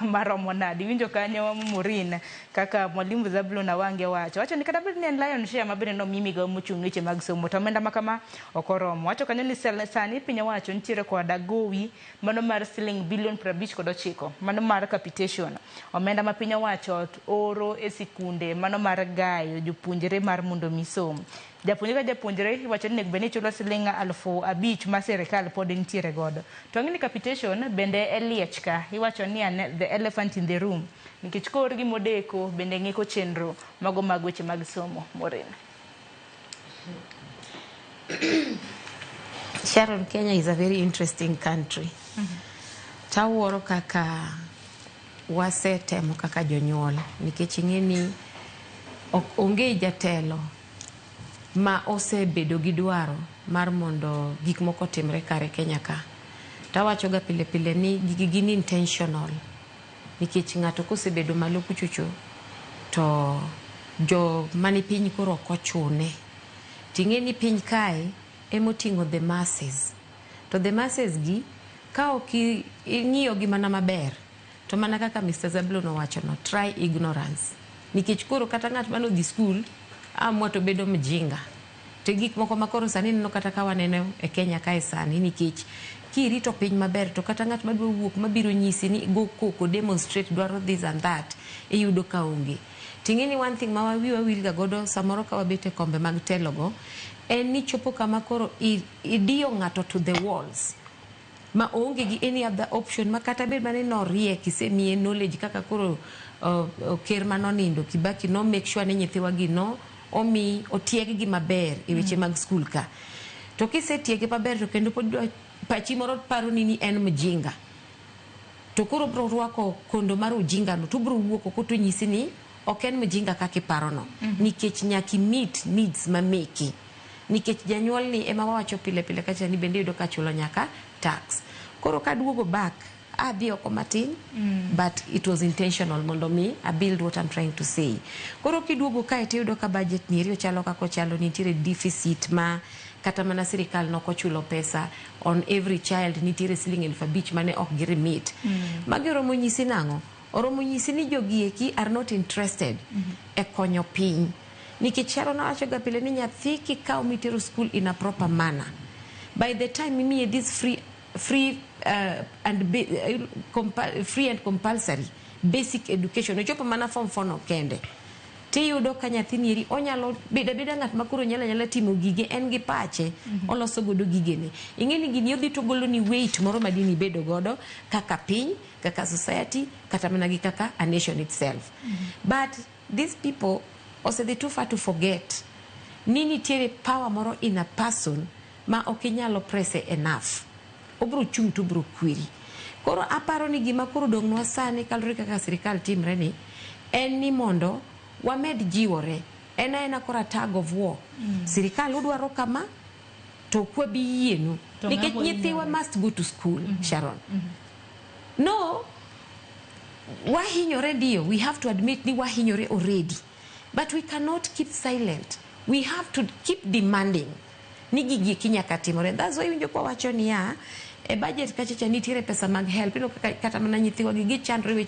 maromo nade. Iwinjo kanyo, Maureen, kaka Mwalimu Zablon Awange wacho. Wacho ni kata bed ni en lion share ma bende nomi migawo mochung' ne weche mag somo, to omenda ma kama ok oromo. Wacho kanyo ni sani piny owacho nitiere koda gowi mano mar siling bilion 59, mano mar capitation. Omenda ma piny owacho oro e sikunde mano mar gayo jopuonjre mar mondo mi som. Japuonjre ka japuonjre iwacho ni onego bed ni ichulo siling 5,000 ma sirikal pod nitiere godo. To ang'e ni capitation bende e liech ka iwacho ni the elephant in the room nikech koor gimodeko bende ng'iko chenro mago mag weche mag somo. Maureen. Sharon, Kenya is a very interesting country. Tawuoro kaka wasetemo kaka jonyuol nikech ing'e ni ok onge jatelo ma osebedo gi dwaro mar mondo gik moko otimre kare Kenya ka. Tawacho ga pile pile ni gigi gin intentional nikech ng'ato kosebedo malo kuchocho to jo mani piny koro ok ochune. Ting'e ni piny kae emoting'o the masses. To the masses gi ka ok ing'iyo gi mana maber to mana kaka Mr. Zablon owacho no, try ignorance. Nikech koro kata ng'at mane odhi school amua to bedo mjinga. To gik moko ma koro sani ineno kata ka waneno e Kenya kae sani nikech kirito piny maber to kata ng'at madwa wuok mabiro nyisi ni go koko, demonstrate, dwaro this and that, iyudo ka onge. Ting'e ni one thing ma wiwa wil ga godo samoro ka wabet e kombe mag telo go en ni chopo kama koro idiyo ng'ato to the walls ma oonge gi any other option ma kata bed mana ni noriek isemiye knowledge kaka koro ker manonindo Kibaki no make sure ni nyithiwa gi no omi otieg gi maber e weche mag school ka. To kisetiege maber to kendo pod pachi moro paro ni ni en mjinga. To koro bro rwako kondo mar ujinga no to bro wuok oko to nyisi ni ok en mjinga kaka iparo no. Nikech nyaka i meet needs ma meki. Nikech janyuol ni ema wawacho pile pile kacha ni bende iyudo ka chulo nyaka tax. Koro kaduogo back adhi oko matin but it was intentional mondo mi I build what I'm trying to say. Koro kiduogo kae tiyudo ka budget ni eri ochalo kaka ochalo, nitiere deficit ma kata mana sirikal nokochulo pesa on every child, nitiere siling 5,000 mane ok gi remit. Magi oromo nyisi nang'o? Oromo nyisi ni jogi eki are not interested e konyo piny. Nikech Sharon wacho ga pile ni nyathi kikawo mitero school in a proper manner, by the time imiye this free and compulsory basic education, ochopo mana form 4 no kende, tiyudo ka nyathini eri onyalo bedo abeda ng'at ma koro nyalo anyala timo gige en gi pache oloso godo gigene. Ing'e ni gini odhi to ogolo ni weight moro ma dini bedo godo kaka piny, kaka society, kata mana gi kaka a nation itself. But these people osedhi too far to forget ni nitiere power moro in a person ma ok inyalo press enough. Obro chung' to obro kweri. Koro aparo ni gima koro dong'nwa sani kaluwore kaka sirikal timre ni en ni mondo wamed jiwore. En aena koro a tug of war. Sirikal udwaro kama to ok wabi yienu. To Nikech ng'ama nyithiwa hinyore? must go to school, Sharon. No, wahinyore ndio, we have to admit ni wahinyore already. But we cannot keep silent. We have to keep demanding ni gigi eki nyaka timore. That's why iwinjo kwa wacho niya, e budget kachacha nitiere pesa mag help. Ineno kaka kata mana nyithiwa gi gichandore.